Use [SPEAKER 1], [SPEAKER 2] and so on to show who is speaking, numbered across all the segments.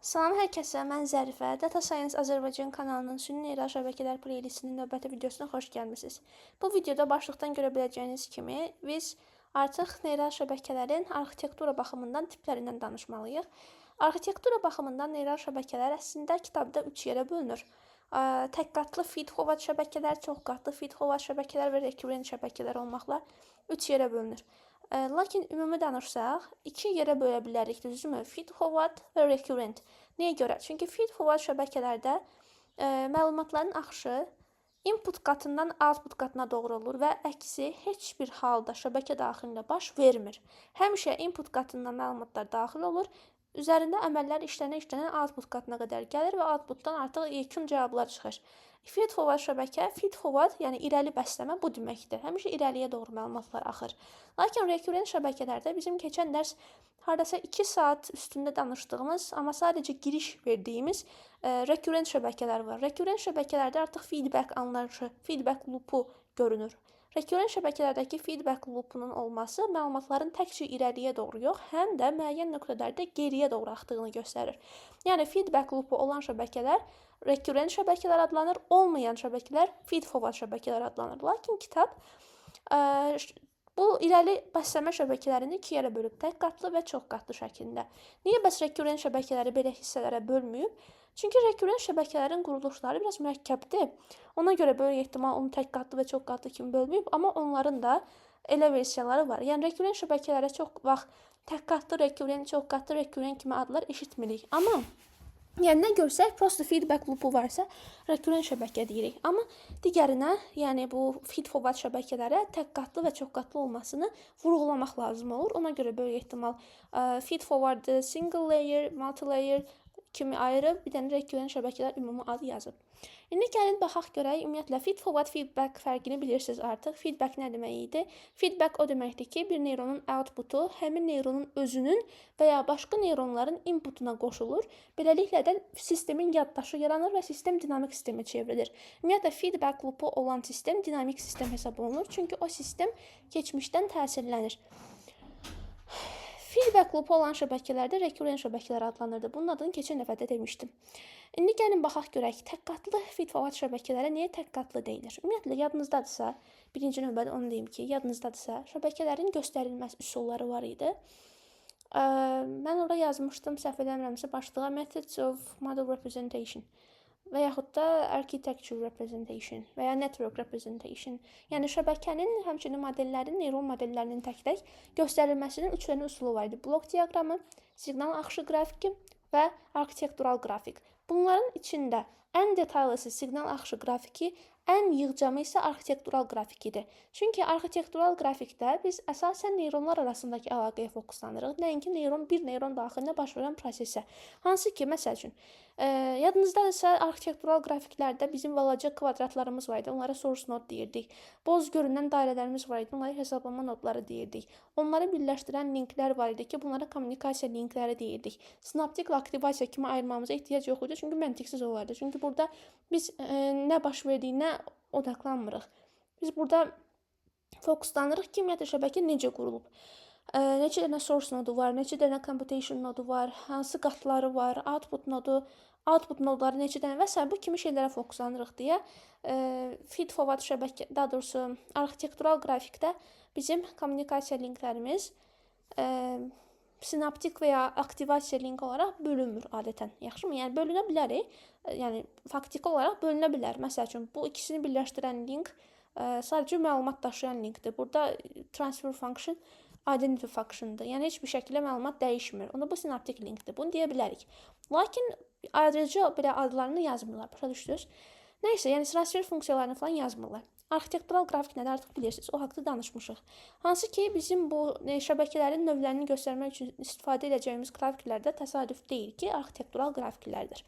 [SPEAKER 1] Salam hər kəsə, mən Zərifə. Data Science Azərbaycan kanalının Süni Neyral Şəbəkələr playlistinin növbəti videosuna xoş gəlmisiniz. Bu videoda başlıqdan görə biləcəyiniz kimi biz artıq neyral şəbəkələrin arxitektura baxımından tiplərindən danışmalıyıq. Arxitektura baxımından neyral şəbəkələr əslində kitabda 3 yerə bölünür. Tək qatlı feed-forward şəbəkələr, çox qatlı feed-forward şəbəkələr və recurrent şəbəkələr olmaqla 3 yerə bölünür. Lakin ümumi danışsaq, iki yerə bölə bilərik, düzdürmü? Feed forward və recurrent. Niyə görə? Çünki feed forward şəbəkələrdə məlumatların axışı input qatından output qatına doğru olur və əksi heç bir halda şəbəkə daxilində baş vermir. Həmişə input qatından məlumatlar daxil olur, üzərində əməllər işlənə-işlənə output qatına qədər gəlir və outputdan artıq yekun cavablar çıxır. Feed forward şəbəkə, feed forward, yəni irəli bəsləmə bu deməkdir. Həmişə irəliyə doğru məlumatlar axır. Lakin recurrent şəbəkələrdə bizim keçən dərs hardasa 2 saat üstündə danışdığımız, amma sadəcə giriş verdiyimiz recurrent şəbəkələr var. Recurrent şəbəkələrdə artıq feedback anlayışı, feedback loopu görünür. Recurrent şəbəkələrdəki feedback loopunun olması məlumatların təkcə irəliyə doğru yox, həm də müəyyən nöqtələrdə geriyə doğru axdığını göstərir. Yəni feedback loopu olan şəbəkələr recurrent şəbəkələr adlanır, olmayan şəbəkələr feed forward şəbəkələr adlanır. Lakin kitab bu irəli bəsləmə şəbəkələrini iki yerə bölüb: tək qatlı və çox qatlı şəklində. Niyə bəs recurrent şəbəkələri belə hissələrə bölməyib? Çünki recurrent şəbəkələrin quruluşları biraz mürəkkəbdir. Ona görə böyük ehtimal onu tək qatlı və çox qatlı kimi bölməyib, amma onların da elə versiyaları var. Yəni recurrent şəbəkələrə çox vaxt tək qatlı recurrent, çox qatlı recurrent kimi adlar eşitmirik. Amma yəni nə görsək, prosta feedback loopu varsa, recurrent şəbəkə deyirik. Amma digərinə, yəni bu feed forward şəbəkələrə tək qatlı və çox qatlı olmasını vurğulamaq lazım olur. Ona görə böyük ehtimal feed forward single layer, multi layer kimi ayırıb, bir dənə recurrent şəbəkələr ümumi adı yazıb. İndi gəlin baxaq görək, ümumiyyətlə feed forward, feedback fərqini bilirsiniz artıq. Feedback nə demək idi? Feedback o deməkdir ki, bir neyronun outputu həmin neyronun özünün və ya başqa neyronların inputuna qoşulur. Beləliklə də sistemin yaddaşı yaranır və sistem dinamik sistemə çevrilir. Ümumiyyətlə feedback loopu olan sistem dinamik sistem hesab olunur. Çünki o sistem keçmişdən təsirlənir. Feedback loopu olan şəbəkələrdə recurrent şəbəkələr adlanırdı. Bunun adını keçən dəfə də demişdim. İndi gəlin baxaq görək, tək qatlı feed forward şəbəkələrə niyə tək qatlı deyilir? Ümumiyyətlə yadınızdadırsa, birinci növbədə onu deyim ki, yadınızdadırsa, şəbəkələrin göstərilməsi üsulları var idi. Mən ora yazmışdım, səhv eləmirəmsə, başlığa Methods of Model Representation və yaxud da Architecture Representation və ya Network Representation. Yəni şəbəkənin, həmçinin modellərin, neyron modellərinin tək-tək göstərilməsinin üç dənə üsulu var idi: Blok diaqramı, siqnal axışı qrafiki və arxitektural qrafik. Bunların içində ən detallısı siqnal axışı qrafiki, ən yığcamı isə arxitektural qrafik idi. Çünki arxitektural qrafikdə biz əsasən neyronlar arasındakı əlaqəyə fokuslanırıq, nəinki neyron bir neyron daxilində baş verən prosesə. Hansı ki, məsəl üçün, yadınızdadırsa, arxitektural qrafiklərdə bizim balaca kvadratlarımız var idi. Onlara source node deyirdik. Boz görünən dairələrimiz var idi. Onlara hesablama nodları deyirdik. Onları birləşdirən linklər var idi ki, bunlara kommunikasiya linkləri deyirdik. Sinaptik və aktivasiya kimi ayırmamıza ehtiyac yox idi, çünki məntiqsiz olardı. Çünki burada biz nə baş verdiyinə odaqlanmırıq. Biz burada fokuslanırıq ki, ümumiyyətlə şəbəkə necə qurulub. Neçə dənə source nodu var, neçə dənə computation nodu var, hansı qatları var, output nodu, output nodları neçə dənə və sair, bu kimi şeylərə fokuslanırıq deyə feed forward şəbəkə, daha doğrusu arxitektural qrafikdə bizim kommunikasiya linklərimiz sinaptik və ya aktivasiya link olaraq bölünmür adətən. Yaxşımı? Yəni bölünə bilərik. Yəni faktiki olaraq bölünə bilər. Məsəl üçün, bu ikisini birləşdirən link sadəcə məlumat daşıyan linkdir. Burada transfer function identity function'dır. Yəni heç bir şəkildə məlumat dəyişmir. Onda bu sinaptik linkdir. Bunu deyə bilərik. Lakin ayrıca belə adlarını yazmırlar. Başa düşdünüz? Nəysə, yəni transfer funksiyalarını falan yazmırlar. Arxitektural qrafik nədir, artıq bilirsiniz. O haqqda danışmışıq. Hansı ki, bizim bu şəbəkələrin növlərini göstərmək üçün istifadə edəcəyimiz qrafiklərdə təsadüf deyil ki, arxitektural qrafiklərdir.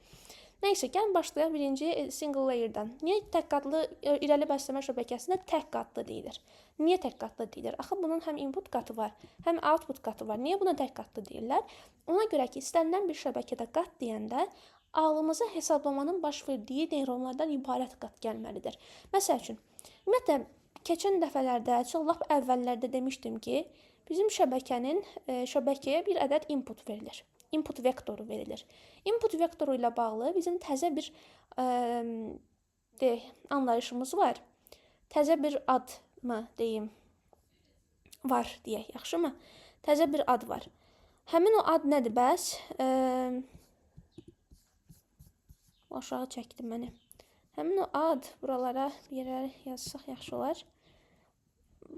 [SPEAKER 1] Nəysə, gəlin başlayaq birinci single layer'dan. Niyə tək qatlı irəli bəsləmə şəbəkəsində tək qatlı deyilir? Niyə tək qatlı deyilir? Axı bunun həm input qatı var, həm output qatı var. Niyə buna tək qatlı deyirlər? Ona görə ki, istənilən bir şəbəkədə qat deyəndə ağlımıza hesablamanın baş verdiyi neyronlardan ibarət qat gəlməlidir. Məsəl üçün, ümumiyyətlə keçən dəfələrdə, çox lap əvvəllərdə demişdim ki, bizim şəbəkəyə bir ədəd input verilir. Input vektoru verilir. Input vektoru ilə bağlı bizim təzə bir anlayışımız var. Təzə bir ad mı deyim? Var deyək, yaxşımı? Təzə bir ad var. Həmin o ad nədir bəs? Aşağı çəkdi məni. Həmin o ad buralara bir yerə yazsaq yaxşı olar.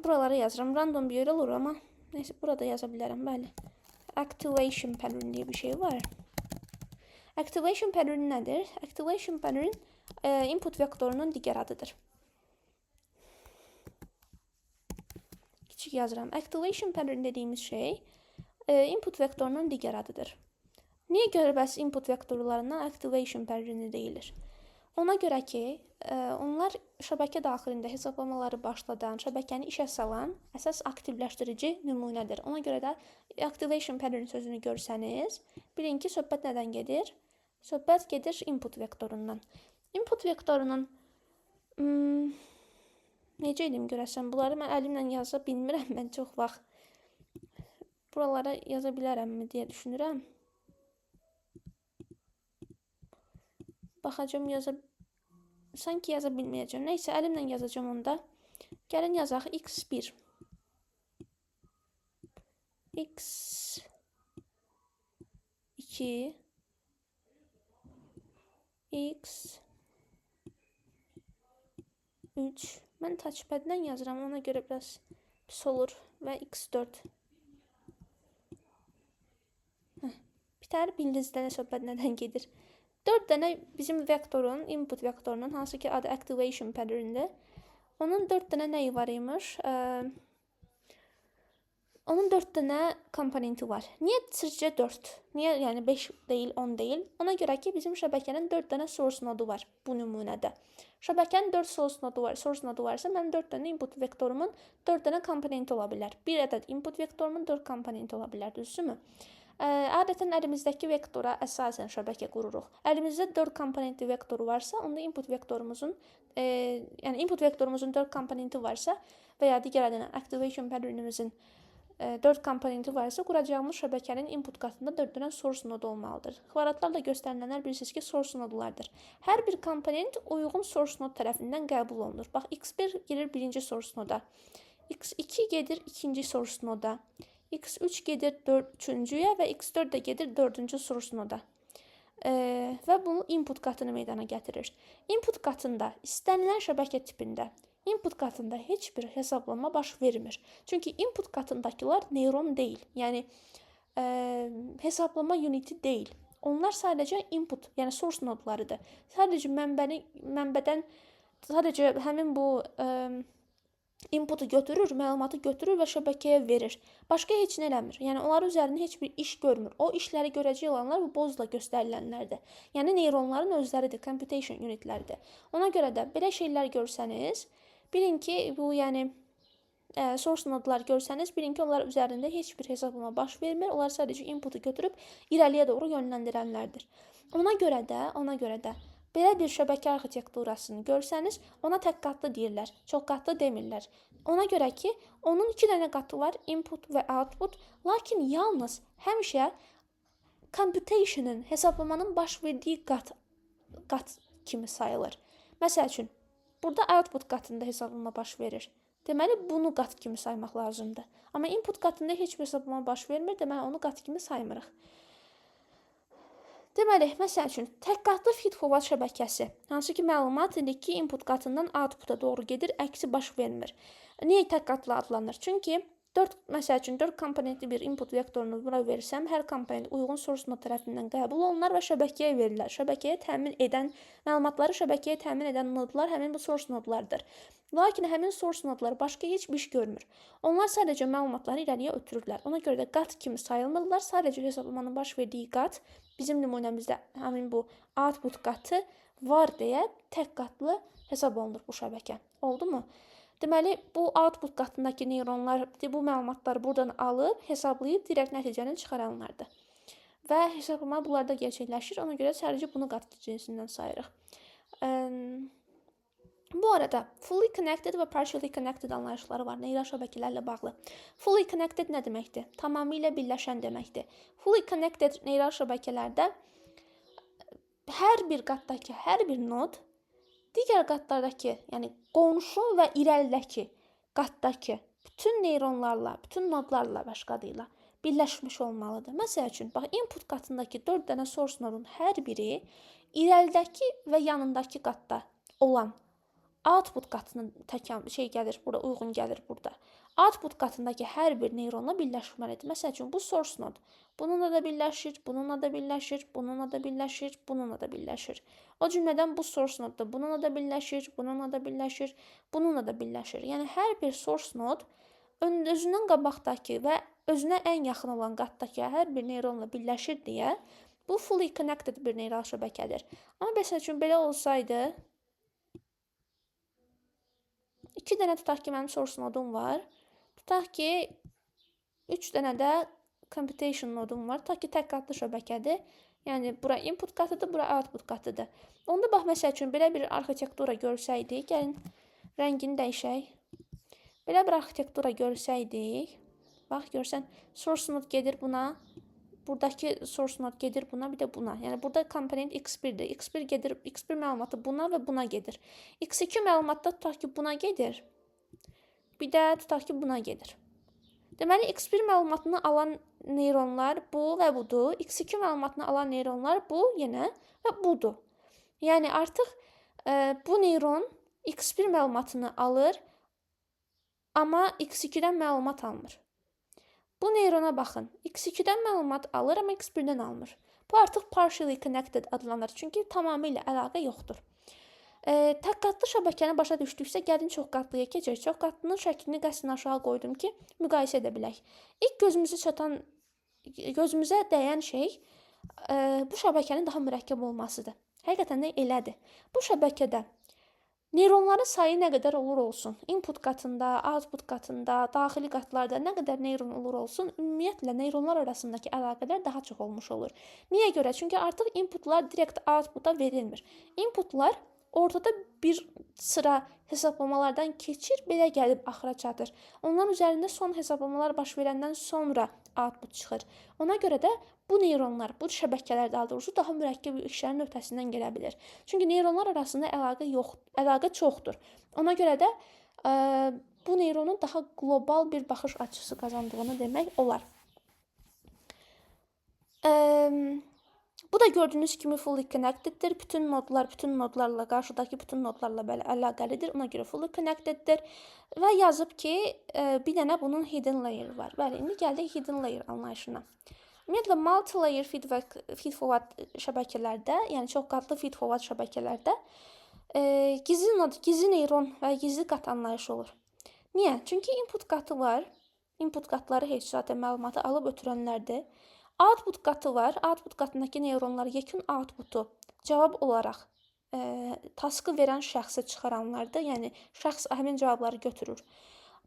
[SPEAKER 1] Buralara yazıram. Random bir yer olur amma neyse burada yaza bilərəm. Bəli. Activation pattern diye bir şey var. Activation pattern nədir? Activation pattern input vektorunun digər adıdır. Kiçik yazıram. Activation pattern dediyimiz şey input vektorunun digər adıdır. Niyə görə bəs input vektorlarına activation pattern deyilir? Ona görə ki, onlar şəbəkə daxilində hesablamaları başladan, şəbəkəni işə salan əsas aktivləşdirici nümunədir. Ona görə də activation pattern sözünü görsəniz, bilin ki, söhbət nədən gedir? Söhbət gedir input vektorundan. Input vektorunun necə edim görəsən? Bunları mən əlimlə yaza bilmirəm mən çox vaxt. Buralara yaza bilərəmmi deyə düşünürəm. Baxacağım, sanki yaza bilməyəcəm. Neysə, əlimlə yazacağım onda. Gəlin yazaq x1, x2, x3. Mən touchpad-lə yazıram, ona görə biraz pis olur. Və x4. Bitər, bildiniz də nə söhbət nədən gedir. 4 dənə bizim vektorun, input vektorunun, hansı ki adı activation pattern-dir. Onun 4 dənə nəyi var imiş? Onun 4 dənə komponenti var. Niyə sizcə 4? Niyə yəni 5 deyil, 10 deyil? Ona görə ki, bizim şəbəkənin 4 dənə source nodu var bu nümunədə. Şəbəkənin 4 source nodu var. Source nodu varsa, mənim 4 dənə input vektorumun 4 dənə komponenti ola bilər. Bir ədəd input vektorumun 4 komponenti ola bilər, düzdürmü? Adətən əlimizdəki vektora əsasən şəbəkə qururuq. Əlimizdə 4 komponentli vektoru varsa, onda input vektorumuzun, yəni input vektorumuzun 4 komponenti varsa və ya digər adına activation patternimizin 4 komponenti varsa, quracağımız şəbəkənin input qatında 4 dənə source nodu olmalıdır. Kvadratlarla göstərilənlər bilirsiniz ki, source nodlardır. Hər bir komponent uyğun source node tərəfindən qəbul olunur. Bax, x1 girir birinci source noda, x2 gedir ikinci source noda, x3 gedir üçüncüyə və x4 də gedir dördüncü source noda. Və bunu input qatını meydana gətirir. Input qatında istənilən şəbəkə tipində input qatında heç bir hesablama baş vermir. Çünki input qatındakılar neyron deyil. Yəni hesablama uniti deyil. Onlar sadəcə input, yəni source nodlarıdır. Sadəcə mənbədən sadəcə həmin bu inputu götürür, məlumatı götürür və şəbəkəyə verir. Başqa heç nə eləmir. Yəni onların üzərində heç bir iş görmür. O işləri görəcək olanlar bu bozla göstərilənlərdir. Yəni neyronların özləridir, computation unitləridir. Ona görə də belə şeylər görsəniz, bilin ki, bu yəni source nodlar görsəniz, bilin ki, onlar üzərində heç bir hesablama baş vermir. Onlar sadəcə inputu götürüb irəliyə doğru yönləndirənlərdir. Ona görə də belə bir şəbəkə arxitekturasını görsəniz, ona tək qatlı deyirlər, çox qatlı demirlər. Ona görə ki, onun 2 dənə qatı var, input və output, lakin yalnız həmişə computation'ın, hesablamanın baş verdiyi qat kimi sayılır. Məsəl üçün, burada output qatında hesablama baş verir. Deməli, bunu qat kimi saymaq lazımdır. Amma input qatında heç bir hesablama baş vermir, deməli, onu qat kimi saymırıq. Deməli, məsəl üçün, tək qatlı feed-forward şəbəkəsi, hansı ki, məlumat indiki input qatından outputa doğru gedir, əksi baş vermir. Niyə tək qatlı adlanır? Çünki məsəl üçün, 4 komponentli bir input vektorunu bura versəm, hər komponent uyğun source node tərəfindən qəbul olunar və şəbəkəyə verirlər. Şəbəkəyə təmin edən, məlumatları şəbəkəyə təmin edən nodlar həmin bu source nodlardır. Lakin həmin source nodlar başqa heç bir iş görmür. Onlar sadəcə məlumatları irəliyə ötürürlər. Ona görə də qat kimi sayılmırlar. Sadəcə hesablamanın baş verdiyi qat, bizim nümunəmizdə həmin bu output qatı var deyə tək qatlı hesab olunur bu şəbəkə. Oldu mu? Deməli, bu output qatındakı neyronlar bu məlumatları buradan alıb, hesablayıb direkt nəticəni çıxaranlardır. Və hesablama bunlarda gerçəkləşir. Ona görə sadəcə bunu qat cinsindən sayırıq. Bu arada fully connected və partially connected anlayışları var neyral şəbəkələrlə bağlı. Fully connected nə deməkdir? Tamamilə birləşən deməkdir. Fully connected neyral şəbəkələrdə hər bir qatdakı hər bir nod digər qatlardakı, yəni qonşu və irəlidəki qatdakı bütün neyronlarla, bütün nodlarla, başqa adı ilə birləşmiş olmalıdır. Məsəl üçün, bax, input qatındakı 4 dənə source nodun hər biri irəlidəki və yanındakı qatda olan output qatının təkam şey gəlir bura, uyğun gəlir burada. Output qatındakı hər bir neyronla birləşməlidir. Məsəl üçün, bu source node bununla da birləşir, bununla da birləşir, bununla da birləşir, bununla da birləşir. O cümlədən bu source node da bununla da birləşir, bununla da birləşir, bununla da birləşir. Yəni hər bir source node özündən qabaqdakı və özünə ən yaxın olan qatdakı hər bir neyronla birləşir deyə bu fully connected bir neyral şəbəkədir. Amma məsəl üçün belə olsaydı, 2 dənə tutaq ki, mənim source nodum var. Tutaq ki, 3 dənə də computation nodum var. Tutaq ki, tək qatlı şəbəkədir. Yəni bura input qatıdır, bura output qatıdır. Onda bax, məsəl üçün belə bir arxitektura görsəydik, gəlin rəngini dəyişək. Belə bir arxitektura görsəydik, bax görsən, source node gedir buna, buradakı source node gedir buna, bir də buna. Yəni burada komponent x1-dir. X1 gedir, x1 məlumatı buna və buna gedir. X2 məlumatda tutaq ki, buna gedir. Bir də tutaq ki, buna gedir. Deməli, x1 məlumatını alan neyronlar bu və budur. X2 məlumatını alan neyronlar bu yenə və budur. Yəni artıq bu neyron x1 məlumatını alır, amma x2-dən məlumat almır. Bu neyrona baxın. X2-dən məlumat alır, amma X1-dən almır. Bu artıq partially connected adlanır. Çünki tamamilə əlaqə yoxdur. Tək qatlı şəbəkəni başa düşdüksə, gəlin çox qatlıya keçək. Çox qatlının şəklini qəsdən aşağı qoydum ki, müqayisə edə bilək. İlk gözümüzü çatan, gözümüzə dəyən şey bu şəbəkənin daha mürəkkəb olmasıdır. Həqiqətən də elədir. Bu şəbəkədə neyronların sayı nə qədər olur olsun, input qatında, output qatında, daxili qatlarda nə qədər neyron olur olsun, ümumiyyətlə neyronlar arasındakı əlaqələr daha çox olmuş olur. Niyə görə? Çünki artıq inputlar direkt outputa verilmir. Inputlar ortada bir sıra hesablamalardan keçir, belə gəlib axıra çatır. Onların üzərində son hesablamalar baş verəndən sonra output çıxır. Ona görə də bu neyronlar, bu şəbəkələr daha doğrusu daha mürəkkəb işlərin öhdəsindən gələ bilir. Çünki neyronlar arasında əlaqə yox, əlaqə çoxdur. Ona görə də bu neyronun daha qlobal bir baxış açısı qazandığını demək olar. Bu da gördüyünüz kimi fully connecteddir. Bütün nodlar bütün nodlarla, qarşıdakı bütün nodlarla belə əlaqəlidir. Ona görə fully connecteddir. Və yazıb ki, bir dənə bunun hidden layer var. Bəli, indi gəldik hidden layer anlayışına. Ümumiyyətlə multi-layer feedback, feed-forward şəbəkələrdə, yəni çox qatlı feed-forward şəbəkələrdə gizli nod, gizli neyron və gizli qat anlayışı olur. Niyə? Çünki input qatı var. Input qatları heç zaten məlumatı alıb ötürənlərdir. Output qatı var. Output qatındakı neyronlar yekun outputu cavab olaraq taskı verən şəxsə çıxaranlardır. Yəni şəxs həmin cavabları götürür.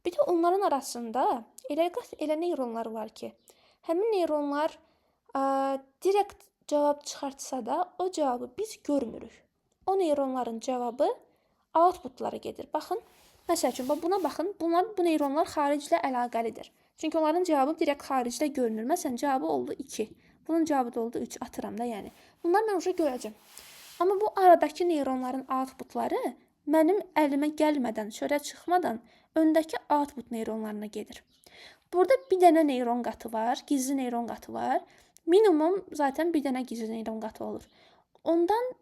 [SPEAKER 1] Bir də onların arasında elə elə neyronlar var ki, həmin neyronlar direkt cavab çıxartsa da o cavabı biz görmürük. O neyronların cavabı outputlara gedir. Baxın, məsəl üçün buna baxın. Bunlar, bu neyronlar xariclə əlaqəlidir. Çünki onların cavabı direkt xaricdə görünür. Məsələn, cavabı oldu 2. Bunun cavabı da oldu 3. Atıram da yəni. Bunlar mən уже görəcəm. Amma bu aradakı neyronların outputları mənim əlimə gəlmədən, çörə çıxmadan öndəki output neyronlarına gedir. Burada bir dənə neyron qatı var, gizli neyron qatı var. Minimum zaten bir dənə gizli neyron qatı olur. Ondan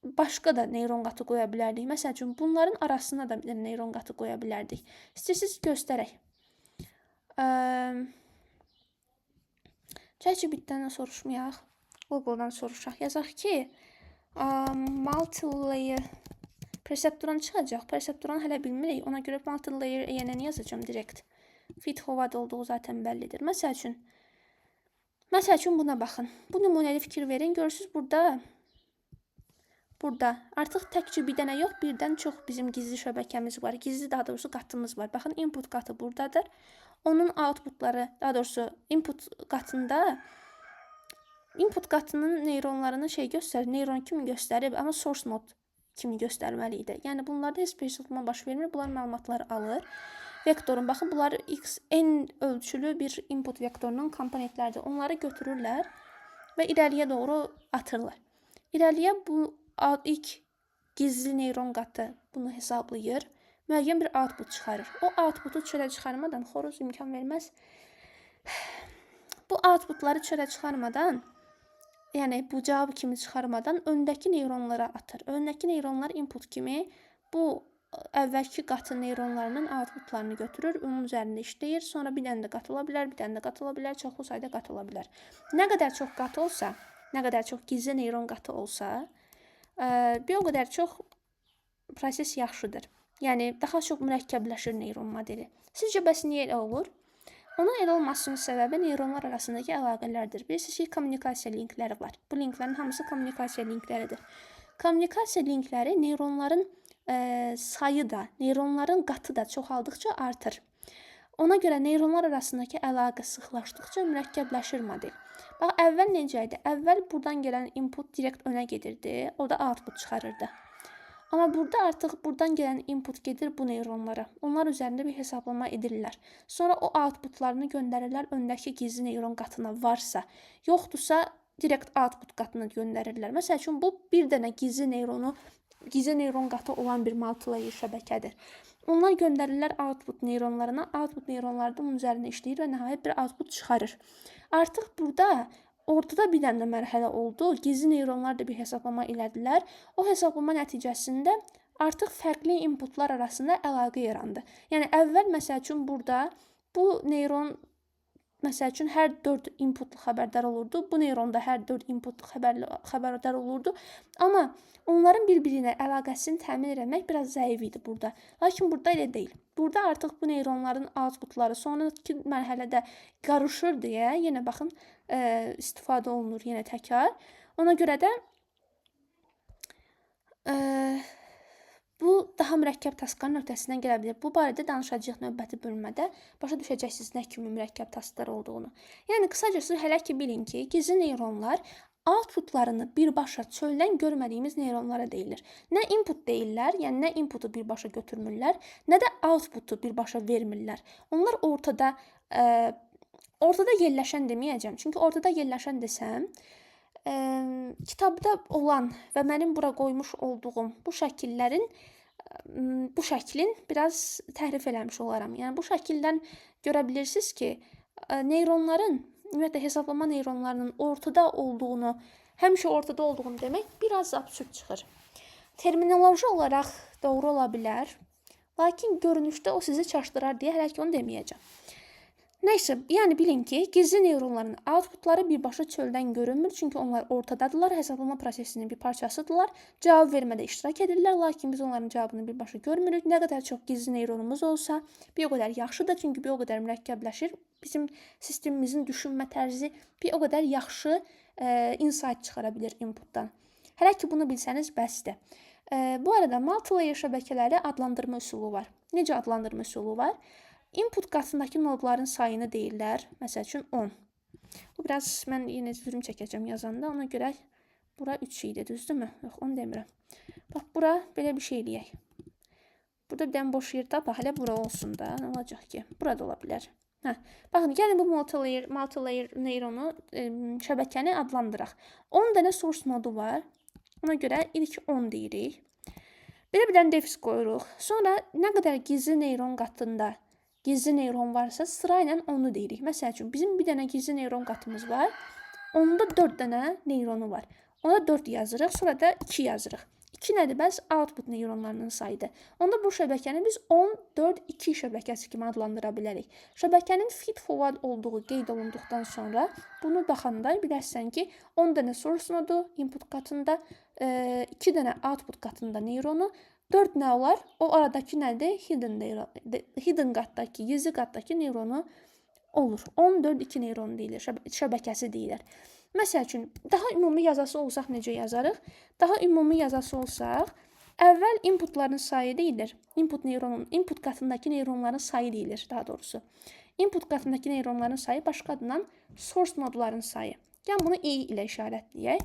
[SPEAKER 1] başqa da neyron qatı qoya bilərdik. Məsəl üçün, bunların arasına da bir dənə neyron qatı qoya bilərdik. İstəyirsiniz göstərək. ChatGPT-dən soruşmayaq. Google-dan soruşaq. Yazaq ki, multi-layer perceptron çıxacaq. Perceptron hələ bilmirik. Ona görə multi-layer ANN yazacağam direkt. Feed forward olduğu zaten bəllidir. Məsəl üçün buna baxın. Bu nümunəli fikir verin. Görürsüz, burada artıq təkcə bir dənə yox, birdən çox bizim gizli şəbəkəmiz var. Gizli, daha doğrusu qatımız var. Baxın, input qatı buradadır. Onun outputları, daha doğrusu input qatında input qatının neyronlarını şey göstərir, neyron kimi göstərib, amma source node kimi göstərməli idi. Yəni bunlarda heç bir hesablama baş vermir. Bunlar məlumatları alır. Vektorun, baxın, bunlar x, n ölçülü bir input vektorunun komponentləridir. Onları götürürlər və irəliyə doğru atırlar. İrəliyə bu ilk gizli neyron qatı bunu hesablayır. Müəyyən bir output çıxarır. O outputu çölə çıxarmadan, xoruz imkan verməz. Bu outputları çölə çıxarmadan, yəni bu cavab kimi çıxarmadan öndəki neyronlara atır. Öndəki neyronlar input kimi bu əvvəlki qatın neyronlarının outputlarını götürür, onun üzərində işləyir. Sonra bir dənə də qat ola bilər, bir dənə də qat ola bilər, çoxlu sayda qat ola bilər. Nə qədər çox qat olsa, nə qədər çox gizli neyron qatı olsa, bir o qədər çox proses yaxşıdır. Yəni daha çox mürəkkəbləşir neyron modeli. Sizcə bəs niyə elə olur? Onun elə olmasının səbəbi neyronlar arasındakı əlaqələrdir. Bilirsiniz ki, kommunikasiya linkləri var. Bu linklərin hamısı kommunikasiya linkləridir. Kommunikasiya linkləri neyronların sayı da, neyronların qatı da çoxaldıqca artır. Ona görə neyronlar arasındakı əlaqə sıxlaşdıqca mürəkkəbləşir model. Bax, əvvəl necə idi? Əvvəl buradan gələn input direkt önə gedirdi, o da output çıxarırdı. Amma burada artıq buradan gələn input gedir bu neyronlara. Onlar üzərində bir hesablama edirlər. Sonra o outputlarını göndərirlər öndəki gizli neyron qatına varsa, yoxdursa direkt output qatına göndərirlər. Məsəl üçün bu bir dənə gizli neyronu, gizli neyron qatı olan bir multilayer şəbəkədir. Onlar göndərirlər output neyronlarına, output neyronları da onun üzərində işləyir və nəhayət bir output çıxarır. Artıq burada ortada bir dənə də mərhələ oldu. Gizli neyronlar da bir hesablama elədilər. O hesablama nəticəsində artıq fərqli inputlar arasında əlaqə yarandı. Yəni əvvəl məsəl üçün burada bu neyron məsəl üçün hər 4 inputlu xəbərdar olurdu. Bu neyron da hər 4 inputlu xəbərdar olurdu. Amma onların bir-biri ilə əlaqəsini təmin etmək biraz zəif idi burada. Lakin burada elə deyil. Burada artıq bu neyronların outputları sonraki mərhələdə qarışır deyə yenə baxın istifadə olunur yenə təkrar. Ona görə də bu daha mürəkkəb taskların öhdəsindən gələ bilər. Bu barədə danışacağıq növbəti bölmədə. Başa düşəcəksiniz nə kimi mürəkkəb tasklar olduğunu. Yəni qısacası hələ ki bilin ki, gizli neyronlar outputlarını birbaşa çöldən görmədiyimiz neyronlara deyilir. Nə input deyirlər, yəni nə inputu birbaşa götürmürlər, nə də outputu birbaşa vermirlər. Onlar ortada yerləşən deməyəcəm. Çünki ortada yerləşən desəm, kitabda olan və mənim bura qoymuş olduğum bu şəkillərin bu şəklin biraz təhrif eləmiş olaram. Yəni bu şəkildən görə bilirsiniz ki, neyronların, ümumiyyətlə hesablama neyronlarının ortada olduğunu, həmişə ortada olduğunu demək biraz absurd çıxır. Terminoloji olaraq doğru ola bilər, lakin görünüşdə o sizi çaşdırar deyə hələ ki onu deməyəcəm. Nəysə, yəni bilin ki, gizli neyronların outputları birbaşa çöldən görünmür, çünki onlar ortadadırlar, hesablama prosesinin bir parçasıdırlar, cavab vermədə iştirak edirlər, lakin biz onların cavabını birbaşa görmürük. Nə qədər çox gizli neyronumuz olsa, bir o qədər yaxşıdır, çünki bir o qədər mürəkkəbləşir. Bizim sistemimizin düşünmə tərzi bir o qədər yaxşı insight çıxara bilir inputdan. Hələ ki bunu bilsəniz bəsdir. Bu arada multilayer şəbəkələri adlandırma üsulu var. Necə adlandırma üsulu var? Input qatındakı nodların sayını deyirlər. Məsəl üçün 10. Bu biraz mən yenə zülm çəkəcəm yazanda. Ona görə bura 3 idi, düzdürmü? Yox, onu demirəm. Bax, bura belə bir şey eləyək. Burada bir dənə boş yer tapaq. Hələ bura olsun da. Nə olacaq ki? Burada ola bilər. Hə. Baxın, gəlin bu multilayer neyronu, şəbəkəni adlandıraq. 10 dənə source nodu var. Ona görə ilk 10 deyirik. Belə bir dənə defis qoyuruq. Sonra nə qədər gizli neyron qatında gizli neyron varsa sırayla onu deyirik. Məsəl üçün, bizim bir dənə gizli neyron qatımız var. Onda 4 dənə neyronu var. Ona 4 yazırıq, sonra da 2 yazırıq. 2 nədir? Bəs output neyronlarının sayıdır. Onda bu şəbəkəni biz 10, 4, 2 şəbəkəsi kimi adlandıra bilərik. Şəbəkənin feed forward olduğu qeyd olunduqdan sonra bunu baxanda bilərsən ki, 10 dənə source nodu input qatında, 2 dənə output qatında neyronu, 4 nə olar? O aradakı nədir? Hidden neyron, hidden qatdakı, gizli qatdakı neyronu olur. 10, 4, 2 neyronu deyilir, şəbəkəsi deyilir. Məsəl üçün, daha ümumi yazası olsaq necə yazarıq? Daha ümumi yazası olsaq, əvvəl inputların sayı deyilir. Input neyronun, input qatındakı neyronların sayı deyilir, daha doğrusu. Input qatındakı neyronların sayı başqa adından source nodların sayı. Yəni bunu i ilə işarətləyək.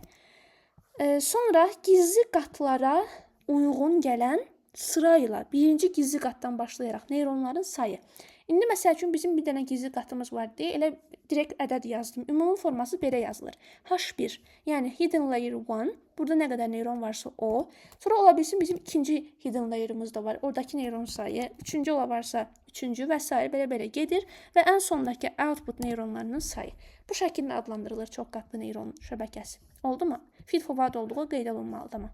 [SPEAKER 1] Sonra gizli qatlara uyğun gələn sırayla birinci gizli qatdan başlayaraq neyronların sayı. İndi məsəl üçün bizim bir dənə gizli qatımız var deyə elə direkt ədəd yazdım. Ümumi forması belə yazılır. H1, yəni hidden layer 1. Burada nə qədər neyron varsa o. Sonra ola bilsin bizim ikinci hidden layer'ımız da var. Oradakı neyron sayı, üçüncü ola varsa üçüncü və s. belə-belə gedir və ən sondakı output neyronlarının sayı. Bu şəkildə adlandırılır çox qatlı neyron şəbəkəsi. Oldu mu? Feed forward olduğu qeyd olunmalıdır amma.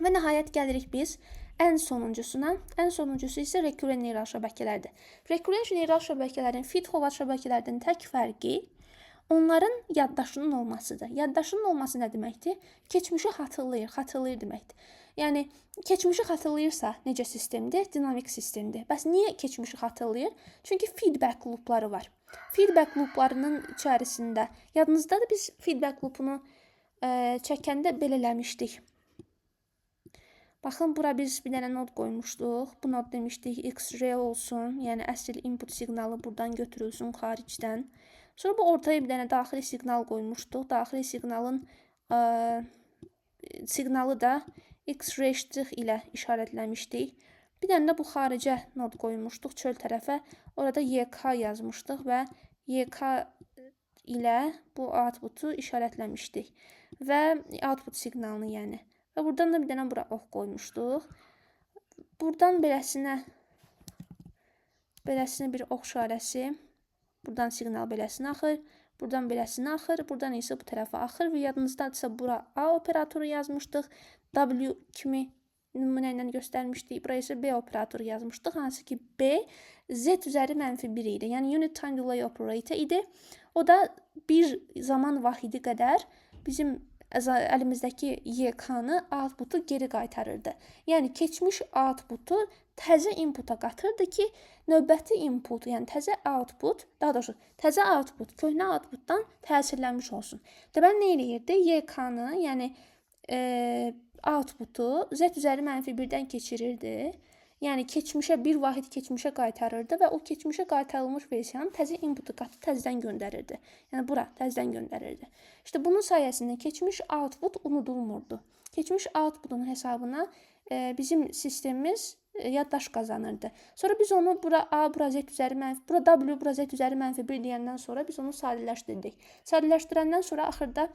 [SPEAKER 1] Və nəhayət gəlirik biz ən sonuncusuna. Ən sonuncusu isə rekürent neyral şəbəkələrdir. Rekürent neyral şəbəkələrin feed forward şəbəkələrdən tək fərqi onların yaddaşının olmasıdır. Yaddaşının olması nə deməkdir? Keçmişi xatırlayır, xatırlayır deməkdir. Yəni keçmişi xatırlayırsa necə sistemdir? Dinamik sistemdir. Bəs niyə keçmişi xatırlayır? Çünki feedback loopları var. Feedback looplarının içərisində yadınızdadır, biz feedback loopunu çəkəndə belə eləmişdik. Baxın, bura biz bir dənə nod qoymuşduq. Bu nod demişdik XR olsun, yəni əsl input siqnalı buradan götürülsün xaricdən. Sonra bu ortaya bir dənə daxili siqnal qoymuşduq. Daxili siqnalın siqnalı da XR' ilə işarətləmişdik. Bir dənə də bu xaricə nod qoymuşduq çöl tərəfə. Orada YK yazmışdıq və YK ilə bu outputu işarətləmişdik. Və output siqnalını yəni. Və buradan da bir dənə bura ox qoymuşduq. Buradan beləsinə bir ox işarəsi. Buradan siqnal beləsinə axır. Buradan beləsinə axır. Buradan isə bu tərəfə axır. Və yadınızdadırsa bura A operatoru yazmışdıq. W kimi nümunə ilə göstərmişdik. Bura isə B operatoru yazmışdıq. Hansı ki B Z üzəri -1 idi. Yəni unit time delay operator idi. O da bir zaman vahidi qədər bizim əlimizdəki YK-nı outputu geri qaytarırdı. Yəni keçmiş outputu təzə inputa qatırdı ki, növbəti input, yəni təzə output, daha doğrusu təzə output köhnə outputdan təsirlənmiş olsun. Deməli nə eləyirdi? YK-nı, yəni outputu Z üzəri -1-dən keçirirdi. Yəni keçmişə bir vahid keçmişə qaytarırdı və o keçmişə qaytarılmış versiyanı təzə inputu qatıb təzədən göndərirdi. Yəni bura təzədən göndərirdi. İşte bunun sayəsində keçmiş output unudulmurdu. Keçmiş outputun hesabına bizim sistemimiz yaddaş qazanırdı. Sonra biz onu bura A, bura Z üzəri mənfi, bura W, bura Z üzəri -1 deyəndən sonra biz onu sadələşdirdik. Sadələşdirəndən sonra axırda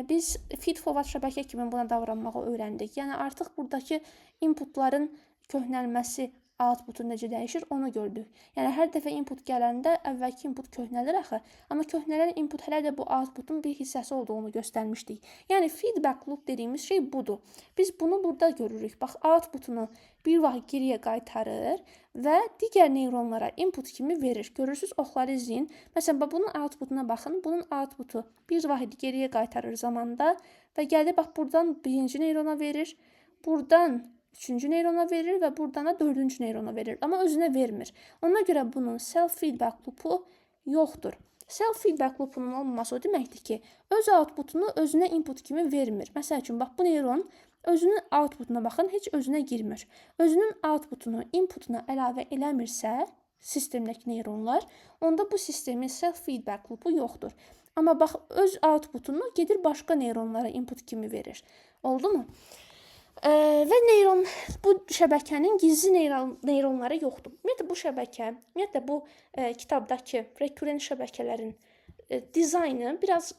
[SPEAKER 1] biz feed forward şəbəkə kimi buna davranmağı öyrəndik. Yəni artıq buradakı inputların köhnəlməsi outputu necə dəyişir onu gördük. Yəni hər dəfə input gələndə əvvəlki input köhnəlir axı. Amma köhnələn input hələ də bu outputun bir hissəsi olduğunu göstərmişdik. Yəni feedback loop dediyimiz şey budur. Biz bunu burada görürük. Bax, outputunu bir vaxt geriyə qaytarır və digər neyronlara input kimi verir. Görürsüz, oxları izləyin. Məsələn, bax, bunun outputuna baxın. Bunun outputu bir vahidi geriyə qaytarır zamanda və gəlir bax buradan birinci neyrona verir. Buradan üçüncü neyrona verir və buradan da dördüncü neyrona verir. Amma özünə vermir. Ona görə bunun self-feedback loopu yoxdur. Self-feedback loopunun olmaması o deməkdir ki, öz outputunu özünə input kimi vermir. Məsəl üçün, bax bu neyron özünün outputuna baxın, heç özünə girmir. Özünün outputunu inputuna əlavə eləmirsə, sistemdəki neyronlar, onda bu sistemin self-feedback loopu yoxdur. Amma bax, öz outputunu gedir başqa neyronlara input kimi verir. Oldu mu? Və neyron, bu şəbəkənin gizli neyronları yoxdur. Ümumiyyətlə bu şəbəkə, ümumiyyətlə bu kitabdakı rekürent şəbəkələrin dizaynı biraz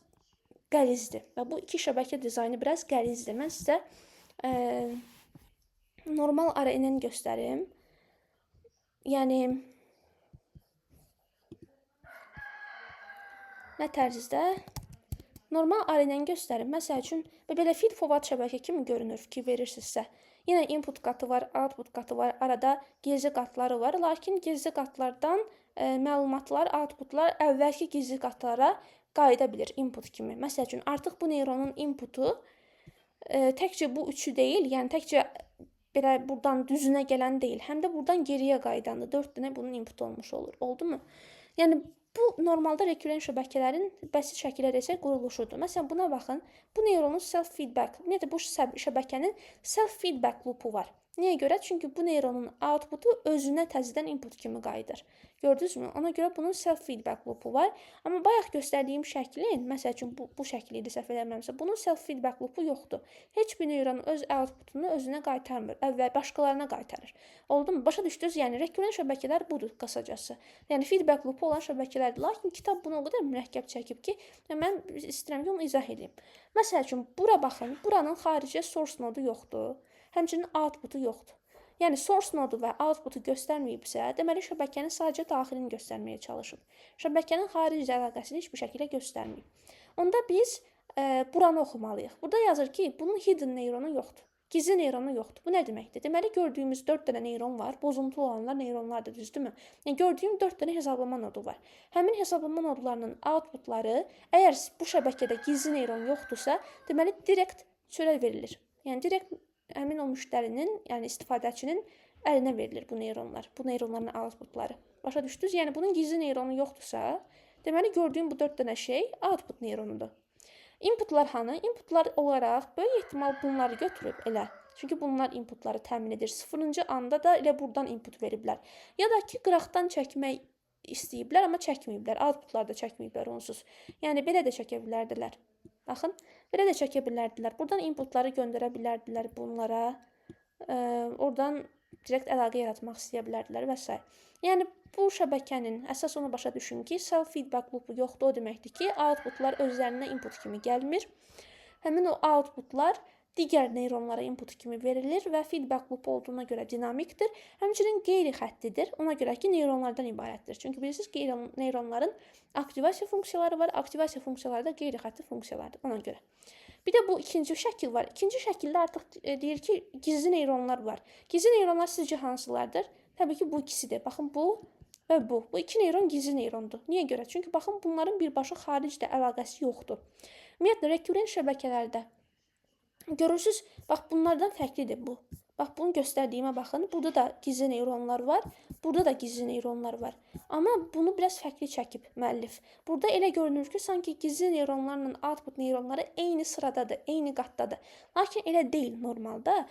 [SPEAKER 1] qəlizdir və bu iki şəbəkə dizaynı biraz qəlizdir. Mən sizə normal RNN göstərim. Yəni nə tərzdə? Normal RNN göstərim. Məsəl üçün, belə feed forward şəbəkə kimi görünür ki, verirsinizsə. Yenə input qatı var, output qatı var, arada gizli qatları var. Lakin gizli qatlardan məlumatlar, outputlar əvvəlki gizli qatlara qayıda bilir input kimi. Məsəl üçün, artıq bu neyronun inputu təkcə bu üçü deyil, yəni təkcə belə buradan düzünə gələn deyil, həm də buradan geriyə qayıdandır. 4 dənə bunun inputu olmuş olur. Oldu mu? Yəni bu normalda rekürent şəbəkələrin bəsit şəkildə desək quruluşudur. Məsələn, buna baxın. Bu neyronun self-feedback, ümumiyyətlə bu şəbəkənin self-feedback loopu var. Niyə görə? Çünki bu neyronun outputu özünə təzədən input kimi qayıdır. Gördünüzmü? Ona görə bunun self-feedback loopu var. Amma bayaq göstərdiyim şəklin, məsəl üçün bu şəkil idi səhv eləmirəmsə, bunun self-feedback loopu yoxdur. Heç bir neyron öz outputunu özünə qaytarmır. Əvvəl başqalarına qaytarır. Oldu mu? Başa düşdünüz? Yəni rekürrent şəbəkələr budur qısacası. Yəni feedback loopu olan şəbəkələrdir. Lakin kitab bunu o qədər mürəkkəb çəkib ki, mən istəyirəm ki, onu izah edeyim. Məsəl üçün bura baxın. Buranın xaricə source nodu yoxdur. Həmçinin outputu yoxdur. Yəni source nodu və outputu göstərməyibsə, deməli şəbəkənin sadəcə daxilini göstərməyə çalışıb. Şəbəkənin xarici əlaqəsini heç bir şəkildə göstərməyib. Onda biz buranı oxumalıyıq. Burada yazır ki, bunun hidden neyronu yoxdur. Gizli neyronu yoxdur. Bu nə deməkdir? Deməli gördüyümüz 4 dənə neyron var. Pozuntu olanlar neyronlardır, düzdürmü? Yəni gördüyüm 4 dənə hesablama nodu var. Həmin hesablama nodlarının outputları əgər bu şəbəkədə gizli neyron yoxdursa, deməli direkt çölə verilir. Yəni direkt həmin o müştərinin, yəni istifadəçinin əlinə verilir bu neyronlar, bu neyronların outputları. Başa düşdünüz? Yəni bunun gizli neyronu yoxdursa, deməli gördüyüm bu 4 dənə şey output neyronudur. Inputlar hanı? Inputlar olaraq böyük ehtimal bunları götürüb elə. Çünki bunlar inputları təmin edir. 0-cı anda da elə buradan input veriblər. Ya da ki, qıraqdan çəkmək istəyiblər, amma çəkməyiblər. Outputlar da çəkməyiblər onsuz. Yəni belə də çəkə bilərdilər. Baxın, belə də çəkə bilərdilər. Buradan inputları göndərə bilərdilər bunlara. Oradan direkt əlaqə yaratmaq istəyə bilərdilər və s. Yəni bu şəbəkənin əsas onu başa düşün ki, self-feedback loopu yoxdur. O deməkdir ki, outputlar özlərinə input kimi gəlmir. Həmin o outputlar digər neyronlara input kimi verilir və feedback loop olduğuna görə dinamikdir. Həmçinin qeyri-xəttidir. Ona görə ki, neyronlardan ibarətdir. Çünki bilirsiniz ki, neyronların aktivasiya funksiyaları var. Aktivasiya funksiyaları da qeyri-xətti funksiyalardır. Ona görə. Bir də bu ikinci şəkil var. İkinci şəkildə artıq deyir ki, gizli neyronlar var. Gizli neyronlar sizcə hansılardır? Təbii ki, bu ikisidir. Baxın, bu və bu. Bu iki neyron gizli neyrondur. Niyə görə? Çünki baxın, bunların birbaşa xaricdə əlaqəsi yoxdur. Ümumiyyətlə, rekürrent şəbəkələrdə görürsünüz, bax bunlardan fərqlidir bu. Bax bunu göstərdiyimə baxın. Burada da gizli neyronlar var. Burada da gizli neyronlar var. Amma bunu biraz fərqli çəkib müəllif. Burada elə görünür ki, sanki gizli neyronlarla output neyronları eyni sıradadır, eyni qatdadır. Lakin elə deyil normalda.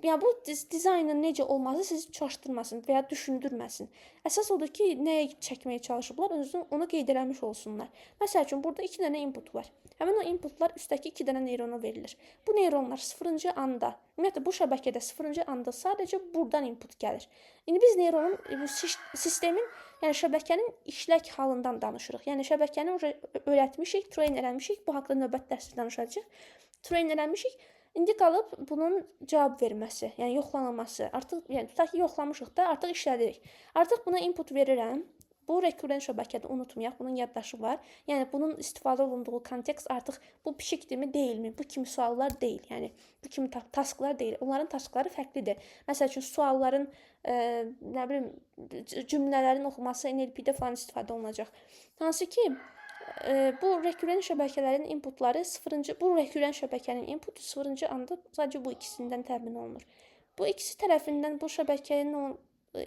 [SPEAKER 1] Yəni bu dizaynın necə olması sizi çaşdırmasın və ya düşündürməsin. Əsas odur ki, nəyə çəkməyə çalışıblar, özünü onu qeyd eləmiş olsunlar. Məsəl üçün burada 2 dənə input var. Həmin o inputlar üstdəki 2 dənə neyrona verilir. Bu neyronlar 0-cı anda, ümumiyyətlə bu şəbəkədə 0-cı anda sadəcə buradan input gəlir. İndi biz neyronun bu sistemin, yəni şəbəkənin işlək halından danışırıq. Yəni şəbəkəni öyrətmişik, train eləmişik. Bu haqqda növbəti dərsdə danışacağıq. Train eləmişik. İndi qalıb bunun cavab verməsi, yəni yoxlanılması. Artıq yəni tutaq ki, yoxlamışıq da, artıq işlədirik. Artıq buna input verirəm. Bu rekürrent şəbəkədə unutmayaq, bunun yaddaşı var. Yəni bunun istifadə olunduğu kontekst artıq bu pişikdirmi, deyilmi? Bu kimi suallar deyil. Yəni bu kimi tasklar deyil. Onların taskları fərqlidir. Məsəl üçün sualların, nə bilim, cümlələrin oxuması NLP-də falan istifadə olunacaq. Hansı ki, bu rekürrent şəbəkələrin inputları 0-cı, bu rekürrent şəbəkənin inputu 0-cı anda sadəcə bu ikisindən təmin olunur. Bu ikisi tərəfindən bu şəbəkənin o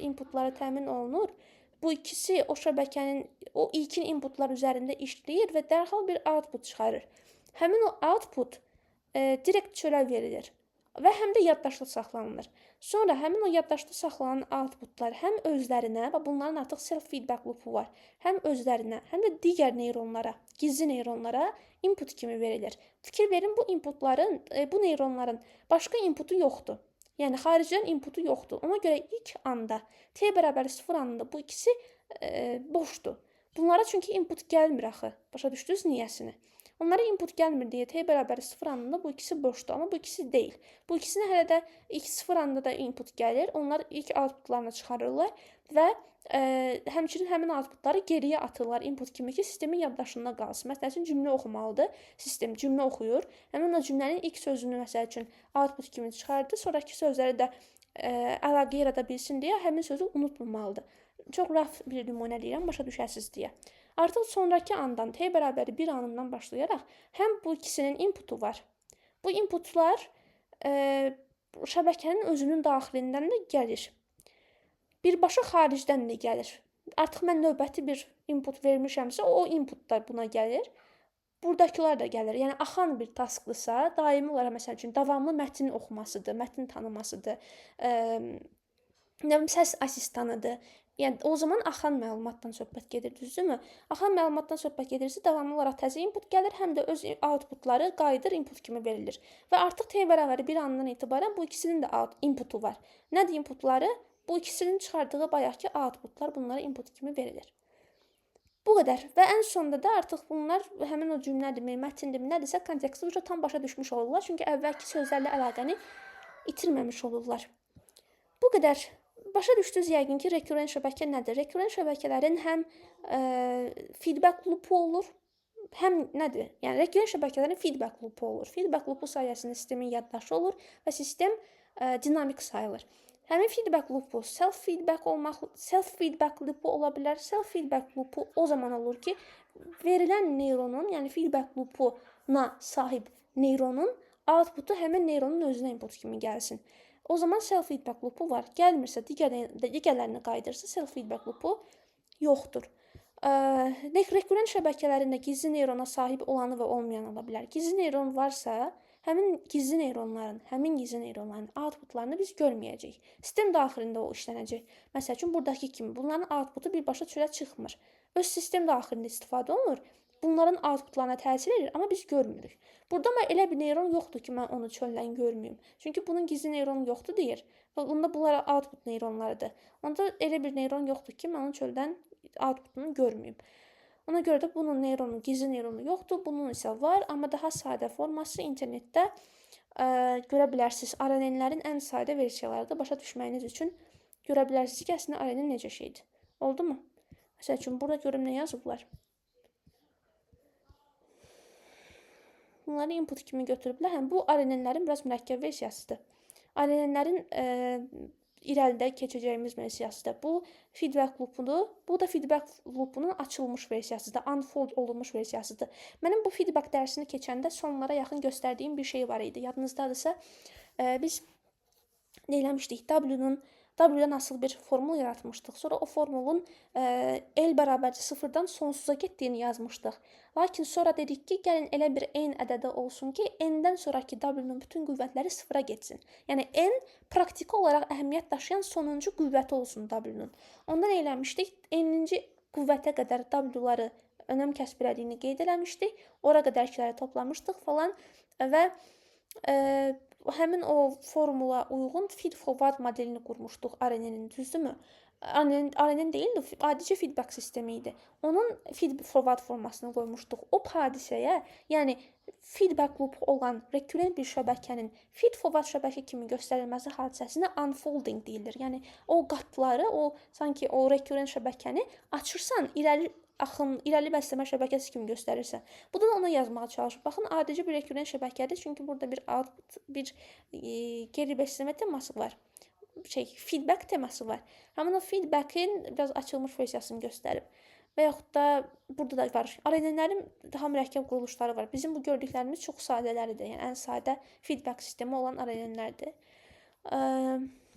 [SPEAKER 1] inputları təmin olunur. Bu ikisi o şəbəkənin o ilkin inputlar üzərində işləyir və dərhal bir output çıxarır. Həmin o output direkt çölə verilir və həm də yaddaşda saxlanılır. Sonra həmin o yaddaşda saxlanan outputlar həm özlərinə və bunların artıq self-feedback loopu var. Həm özlərinə, həm də digər neyronlara, gizli neyronlara input kimi verilir. Fikir verin, bu inputların, bu neyronların başqa inputu yoxdur. Yəni xaricdən inputu yoxdur. Ona görə ilk anda t bərabər 0 anında bu ikisi boşdur. Bunlara çünki input gəlmir axı. Başa düşdünüz niyəsini? Onlara input gəlmir deyə t bərabər 0 anında bu ikisi boşdur. Amma bu ikisi deyil. Bu ikisinə hələ də ilk 0 anda da input gəlir. Onlar ilk outputlarını çıxarırlar və həmçinin həmin outputları geriyə atırlar input kimi ki, sistemin yaddaşında qalsın. Məsəl üçün cümlə oxumalıdır. Sistem cümlə oxuyur. Həmin o cümlənin ilk sözünü məsəl üçün output kimi çıxardır. Sonrakı sözləri də əlaqə yarada bilsin deyə həmin sözü unutmamalıdır. Çox raf bir nümunə deyirəm, başa düşəsiniz deyə. Artıq sonrakı andan t bərabəri 1 anından başlayaraq həm bu ikisinin inputu var. Bu inputlar şəbəkənin özünün daxilindən də gəlir. Birbaşa xaricdən də gəlir. Artıq mən növbəti bir input vermişəmsə, o input da buna gəlir. Buradakılar da gəlir. Yəni axan bir taskdırsa, daimi olaraq məsəl üçün davamlı mətin oxumasıdır, mətin tanımasıdır, nə bilim səs asistanıdır. Yəni o zaman axan məlumatdan söhbət gedir, düzdürmü? Axan məlumatdan söhbət gedirsə, davamlı olaraq təzə input gəlir, həm də öz outputları qayıdır, input kimi verilir. Və artıq t bərabər 1 anından etibarən bu ikisinin də inputu var. Nədir inputları? Bu ikisinin çıxardığı bayaqki outputlar bunlara input kimi verilir. Bu qədər. Və ən sonda da artıq bunlar həmin o cümlədirmi, mətindirmi, nədirsə konteksti uca tam başa düşmüş olurlar. Çünki əvvəlki sözlərlə əlaqəni itirməmiş olurlar. Bu qədər. Başa düşdünüz yəqin ki, rekürent şəbəkə nədir? Rekürent şəbəkələrin həm feedback loopu olur, həm nədir? Yəni rekürent şəbəkələrin feedback loopu olur. Feedback loopu sayəsində sistemin yaddaşı olur və sistem dinamik sayılır. Həmin feedback loopu self-feedback olmaq, self-feedback loopu ola bilər. Self-feedback loopu o zaman olur ki, verilən neyronun, yəni feedback loopuna sahib neyronun outputu həmin neyronun özünə input kimi gəlsin. O zaman self-feedback loopu var. Gəlmirsə, digərlərini qayıdırsa self-feedback loopu yoxdur. Rekürent şəbəkələrində gizli neyrona sahib olanı və olmayanı ola bilər. Gizli neyron varsa, həmin gizli neyronların outputlarını biz görməyəcəyik. Sistem daxilində o işlənəcək. Məsəl üçün, buradakı kimi bunların outputu birbaşa çölə çıxmır. Öz sistem daxilində istifadə olunur. Bunların outputlarına təsir edir, amma biz görmürük. Burada amma elə bir neyron yoxdur ki, mən onu çöldən görməyim. Çünki bunun gizli neyronu yoxdur deyir. Və bunda bunlar output neyronlarıdır. Onda elə bir neyron yoxdur ki, mən onu çöldən outputunu görməyim. Ona görə də bunun neyronu, gizli neyronu yoxdur, bunun isə var, amma daha sadə forması internetdə görə bilərsiniz. RNN-lərin ən sadə versiyalarıdır. Başa düşməyiniz üçün görə bilərsiniz ki, əslində RNN necə şeydir. Oldu mu? Məsəl üçün, burada görüm nə yazıblar. Bunları input kimi götürüblər. Həm bu RNN-lərin biraz mürəkkəb versiyasıdır. RNN-lərin irəlidə keçəcəyimiz versiyasıdır. Bu feedback loopudur. Bu da feedback loopunun açılmış versiyasıdır. Unfold olunmuş versiyasıdır. Mənim bu feedback dərsini keçəndə sonlara yaxın göstərdiyim bir şey var idi. Yadınızdadırsa, biz nə eləmişdik? W-dan asılı bir formul yaratmışdıq. Sonra o formulun L bərabərdir 0-dan sonsuza getdiyini yazmışdıq. Lakin sonra dedik ki, gəlin elə bir N ədədi olsun ki, N-dən sonraki W-nun bütün qüvvətləri 0-a getsin. Yəni N praktiki olaraq əhəmiyyət daşıyan sonuncu qüvvəti olsun W-nun. Onda nə eləmişdik? N-inci qüvvətə qədər W-ları önəm kəsb elədiyini qeyd eləmişdik. Ora qədərkiləri toplamışdıq falan və həmin o formula uyğun feed-forward modelini qurmuşduq RNN-in, düzdürmü? RNN deyildi, adicə feedback sistemi idi. Onun feed-forward formasını qoymuşduq. O hadisəyə, yəni feedback loop olan rekürent bir şəbəkənin feed-forward şəbəkə kimi göstərilməsi hadisəsinə unfolding deyilir. Yəni o qatları, o sanki o rekürent şəbəkəni açırsan, irəli axın, irəli bəsləmə şəbəkəsi kimi göstərirsən. Bu da ona yazmağa çalışıb. Baxın, adicə bir rekürent şəbəkədir. Çünki burada bir output, bir geri bəsləmə teması var. Feedback teması var. Həmin o feedbackin biraz açılmış versiyasını göstərib. Və yaxud da burada da var. RNN-lərin daha mürəkkəb quruluşları var. Bizim bu gördüklərimiz çox sadələridir. Yəni ən sadə feedback sistemi olan RNN-lərdir.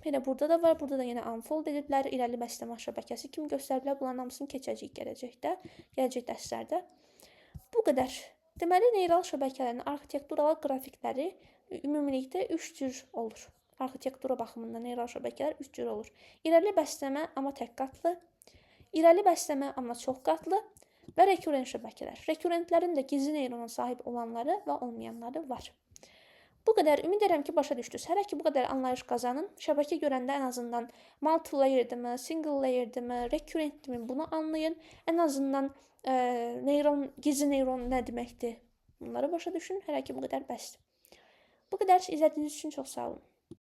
[SPEAKER 1] Elə burada da var. Burada da yenə unfold ediblər. İrəli bəsləmə şəbəkəsi kimi göstəriblər. Bunların hamısını keçəcəyik gələcəkdə, gələcək dərslərdə. Bu qədər. Deməli, neyral şəbəkələrin arxitekturalı qrafikləri ümumilikdə 3 cür olur. Arxitektura baxımından neyral şəbəkələr 3 cür olur. İrəli bəsləmə, amma tək qatlı, irəli bəsləmə, amma çox qatlı və rekürent şəbəkələr. Rekürentlərin də gizli neyrona sahib olanları və olmayanları var. Bu qədər. Ümid edirəm ki, başa düşdünüz. Hələ ki, bu qədər anlayış qazanın. Şəbəkə görəndə ən azından multi-layer'dimi, single layer'dimi, recurrent'dimi bunu anlayın. Ən azından neyron, gizli neyron nə deməkdir? Bunları başa düşün. Hələ ki, bu qədər bəsdir. Bu qədər. İzlədiyiniz üçün çox sağ olun.